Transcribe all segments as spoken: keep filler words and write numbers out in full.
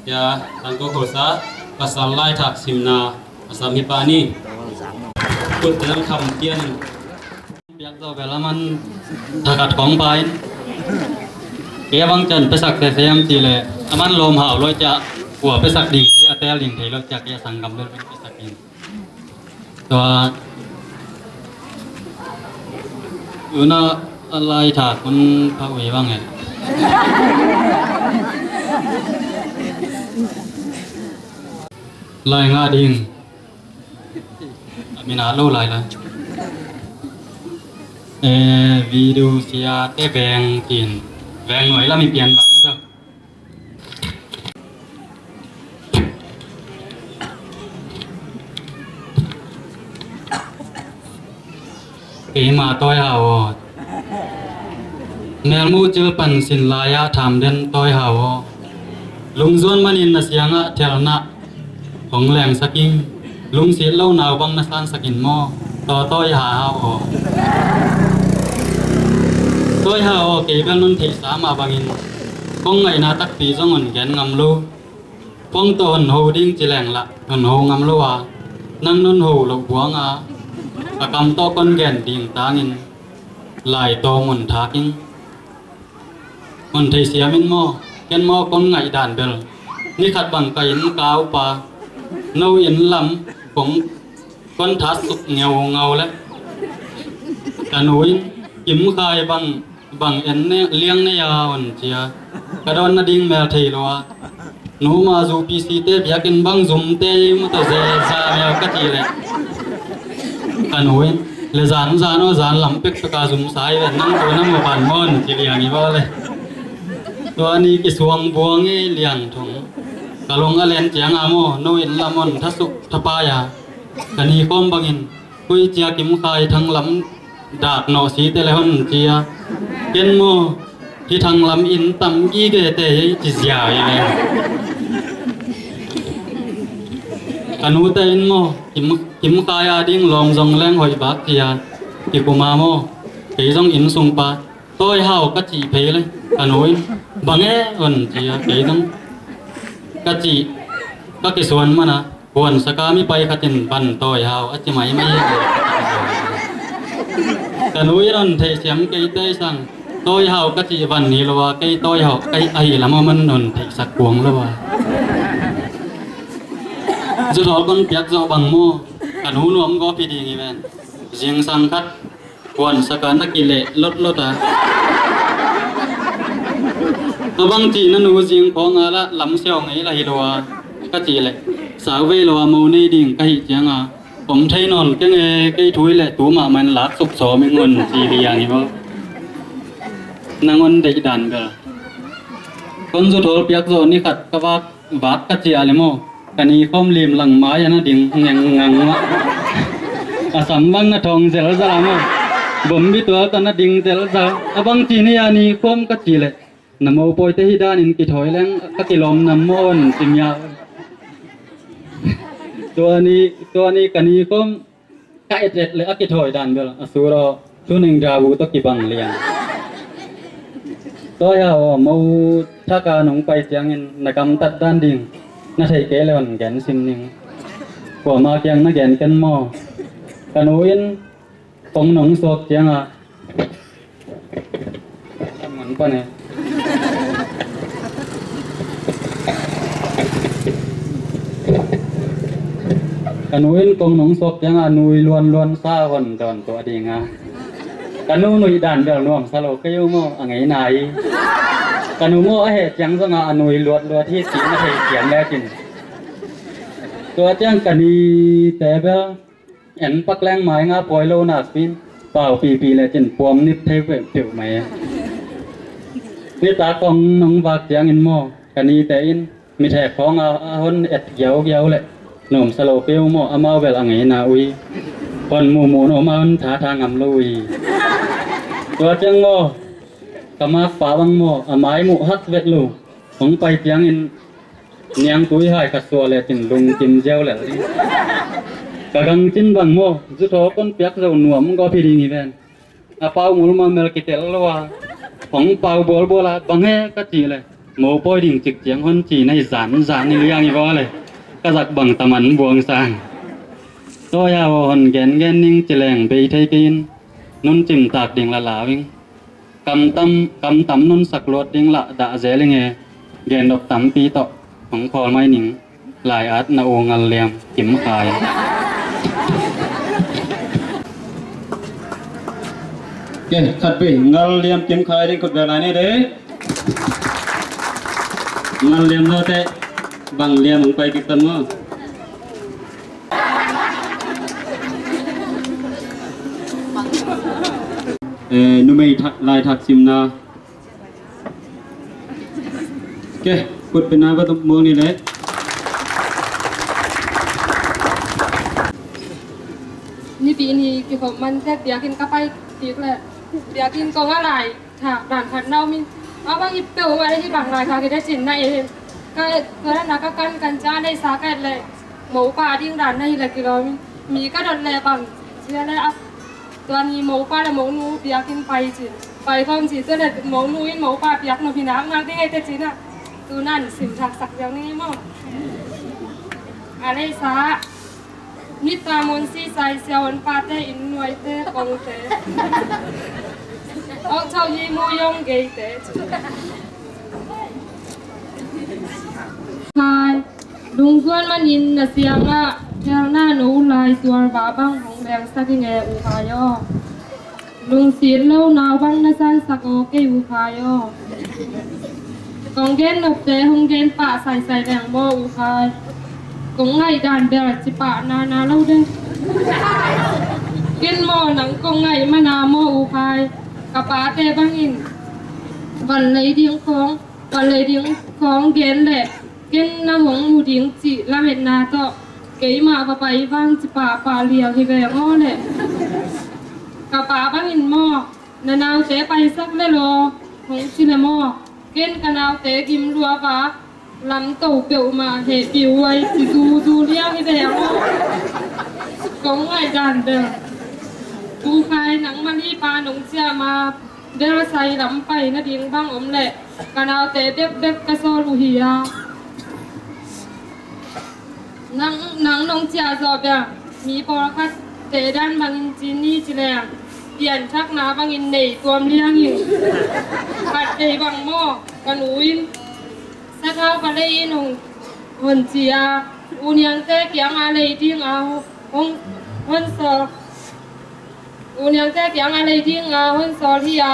Sia Tangko Khosa, pasal laithak simna a sam hi pa ni. Kut teng kham tian. Piak zo bel a man thakat kong pa in. Kei a bang ciang pesak sese hiam cih leh a man lawm hau lua ciang kua pesak ding ci a tel ding thei lua ciang kei a sanggam bel pesak ding. Tua tuna a laithak hun pha ui bang e. Lai ngah ding. A min a lo lai lai. Eh, video sia te veng tin. Veng nuai lam i pian bang. Keima Tawi Hau aw. Melmuh cil pan sin lai-ah tham den Tawi Hau aw. Lungzuan manin na siangah thelna hong lengsak in. Lungsit lo nau bang na sansak in maw? Taw Tawi Hau aw. Tawi Hau aw, kei bel nong theihsa mah bangin kong ngaihna takpi zong hong gen ngam lo. Phuang tawh hon ho ding ci leng lah hon ho ngam lo a, nang non ho loh buang a, a kam tawh kon gen ding tangin lai tawm hon thak in. Hon theisiam in maw? Ken maw kon ngaih dan bel ni khat bang ka inn ka upa no inn lam kong kon that suk ngeungau le ka nu in Kim Khai bang bang en ne liang ne ya on cia. Ka dawn nading mel thei lo a. Nu ma zu P C te biakinn bang zum te i mu ta ze za mel ka ti le. Ka nu in le zan zan o zan lam pek pek a zum sai ve nang ko na mo ban mon ci liang i ba le. Tua ni kisuang buang i liang thong. Ka long a len ciang a mo no in lam on tha suk tha pa ya. Ka ni khom bangin Koi cia Kim Khai thang lam dak nawh si te le hon cia. Ken maw hi thang lam in tam gige te ei ci zia i le. Ka nu te in maw Kim, Kim Khai a ding lawm zong leng hoih bak cia. Kikuma maw kei zong inn sung pa Tawi Hau ka cih phei le ka nu in bang e hon cia kei zong ka cih ka kisuan mana. Kuan saka mi pai khatin ban Tawi Hau a ci maimai e. Ka nu in hon theisiam kei te sang Tawi Hau ka cih ban ni lo a kei Tawi Hau kei ahi lam a man hon theisak kuang lo a. Zu thawl kon piak zawh bang maw ka nu nuam gawp hi ding i ven. Zingsang khat Kuan saka na kileh lotlot a. A bang ci na nu zing khawng a lah lam siau ngei lah hi lo a. Ka ci leh sau vei lo a mo nei ding ka hih ciang a om thei nawn keng e kei thui leh tu mahmah in lak suk sawm i ngon ci liang hi maw. Na ngon deih dan bel. Kon zu thawl piak zawh ni khat ka vak vak ka ciah le maw. Ka ni khawm lim lang mai a na ding ngeng ngang mah. A sam bang na thawng zelzal a maw. Bom bitual tawh na ding zelzal a bang ci ni a ni khawm ka ci leh na mopawite hi danin kithawi leng ka kilawm nam maw on ci mia. Tua ni tua ni ka ni khawm ka et et le a kithawi dan bel a sur aw. Thuning dabu tawh kibang liang. Tawi Hau aw mo thaka nong pai ciangin na gamtat dan ding na thei kei le hon gen sim ning. Kuama kiang na gen ken maw. Ka nu in kong nong suak cianga. Ka nu in kong nong suak cianga nui luan luan sa hon dawn tuah dinga. Ka nu nuih dan bel nuam sa lo kei uh maw a ngeina hi. Ka nu maw a heh ciang zonga a nui luat luat hi cih na thei ciang lekin. Tua ciang ka ni te bel en pak leng mai nga pawi lo nakpin pau pipi le cin puam nip thei peuhpeuh mai. Nitak kong nong vak ciangin maw ka nite in mithek khawng a hon et giaugiau le nuamsa lo peuh maw amau bel a ngeina uh hi. Hon muhmuh nuam a hon thatha ngam lo uh hi. Tua ciang maw ka makpa bang maw a mai muh hak vet lo. Hong pai ciangin niangtui hai ka suah le cin lungkim ziau lel ding. Ka gangcin bang maw zu thaw kon piak zo nuam gawp hi ding hi ven. A pau ngul ma mel kitel lo a hong pau bualbual a bang he ka cih le Mopawi ding cik ciang hon ci na hi zan zan ni liang hi vaw le. Ka zak bang taman buang sang. Tua ya vaw hon gen gen ning ci leng bei thei kei in. Nun cimtak ding la lau ing. Kam tam, kam tam nun sak luat ding lah dah zel ing e. Gen dok tampi tawh hong khawl mai ning. Lai at na u Ngal Liam Kim Khai. Ke, khat vei Ngal Liam Kim Khai ding khut bel lai ni de. Ngal Liam lo te bang Liam hong pai kik tan maw. Eh, numei thak, lai thak simna. Ke, kut pena va tum mong ni le. Nipi ni kikhop man tek biakinn ka pai kik le. Biakinn kong a lai thak dan khat nau min. A bang i peuh ma le hi bang lai ka kite cin na e. Ka, tua na ka kan kan ca nei sa ka et le. Mopa ding dan na hi le kilawm in. Mi ka dot le bang. Cia le a Tua ni mopa le monu biakinn pai cin. Pai khawm ci tua le monu in mopa biak nop hi nak nak ding ei te cin ah. Tu nan sim thak sak ziau ni maw. A lei sa. Nita mon si sai sia on pa te in nuai te kong te. Ong chau yi mu yong gei te. Hai. Lungzuan manin na siangah khelna no lai tuar ba bang hong lengsak ing e U Khai aw. Lungsit lo nau bang na sansak aw kei U Khai aw. Kong gen nopte hong gen pah saisai leng maw U Khai. Kong ngaih dan bel cipah nana lo de. Ken maw nang kong ngaih mana maw U Khai. Ka pate bangin van lei ding khawng, van lei ding khawng gen leh Ken na hong mu ding cih lametna tawh keimah va pai vang ci pahpah liau hi ve maw le. Ka pa bangin maw na naute paisak le law hong ci le maw. Ken ka naute gim lua va lamto peuhmah hehpih huai ci zuzu liau hi ve maw. Kong ngaih dan bel. U Khai nang malipa nong ciah ma Bel sai lam pai nading bang om leh ka naute bekbek ka sawl uh hi a. Nang, nang nong ciah zawh bel mi pawlkhatte dan bangin cin ni ci leng pianthakna bangin nei tuam liang in khat ei bang maw ka nu in sathau ka lei in hong hon ci a u niangte kianga lei dinga hong hon sawl. U niangte kianga lei dinga hon sawl hi a,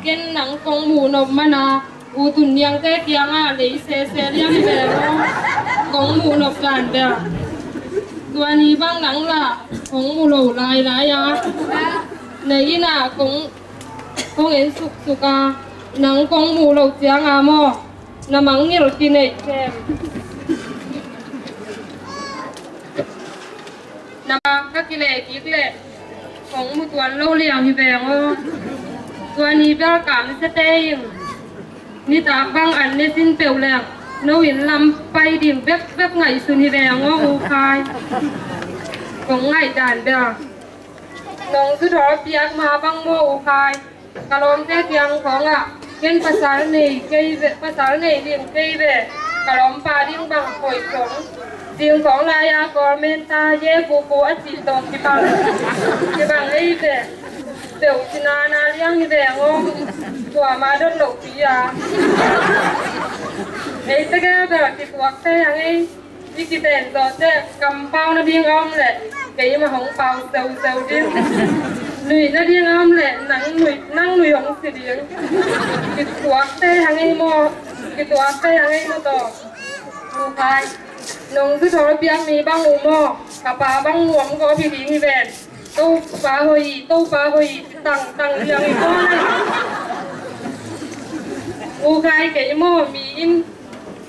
ken nang kong muh nop mana u tun niangte kianga lei sese liang hi ve maw. Kong muh nop dan bel. Tua ni bang nang lah kong muh lo lailai a. Na innah kong kong en suksuk a, nang kong muh lo cianga maw. Na mangngilh kineih kem. Na ka kileh kik leh kong mu tuan lo liang hi veng aw. Tua ni bel kamsiate in nitak bang an ne sin peuh leng no in lam pai ding bekbek ngaihsun hi veng aw U Khai. Kong ngaih dan bel. Nong zuthawl piak ma bang maw U Khai. Ka lawmte kiang khawngah ken pasal nei kei ve, pasal nei ding kei ve. Ka lawmpa ding bang hoih khong ding khawng lai-a kawlmenta ye kuku a cih tawh kibang kibang ei ve. Peuh cinana liang hi ve ngawng. Tua ma dot loh pi a ei tegel bel kituak thei hang ei. I kiten zawh teh kampau nading a om leh keimah hong pau seuseu ding. Nuih nading a om leh nang nuih, nang nuih hong si ding. Kituak thei hang ei maw. Kituak thei hang ei maw tawh. U Khai, nong zuthawl piak mi bang uh maw. Ka pa bang nuam gawp hi ding hi ven. Topa hoih, Topa hoih, tang tang liang hi maw le. U Khai, kei maw mi in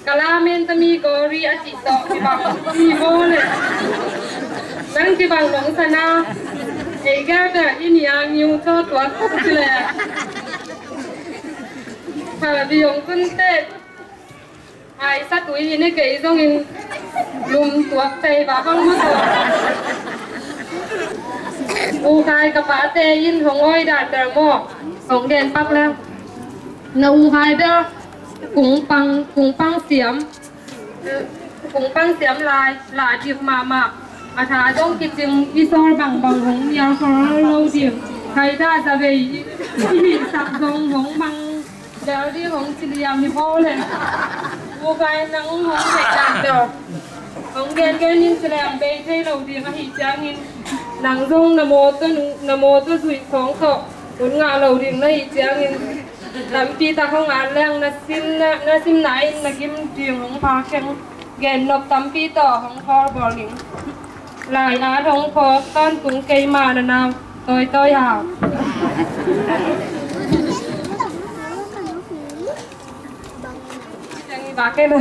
Ka lamen tami gawri a cih tawh kibang mi baw le. Nang kibang nong sana. Ei gel bel i niang niu caw tuak ci le. Phalbi hong tun teh. Ai sa tui hi ne kei zongin lum tuak tei ba hong mu tawh. U Khai ka pate in hong awi dan bel maw. Hong gen pak le. Na U Khai bel. Kung pang, kung pang siam, kung pang siam lai, la dik mahmah. A tha zong kicing, i sawl bangbang hong mial kha lo ding. Khaita zavei i hihsak zong hong mang bel ding hong ci liam hi baw le. U Kai, nang hong theih dan tawh hong gengen in, ci leng bei thei lo ding ahih ciangin, nang zong na mawtaw nu, na mawtaw zuih khawng tawh hun ngah lo ding na hih ciangin, tampi tak hong at leng na simna, na simna in na gim ding hong pha kheng. Gennop tampi tawh hong khawl bawl ning. Lai at hong phawk tawntung keima na nau Tawitawi Hau. Ciang i bak kei na.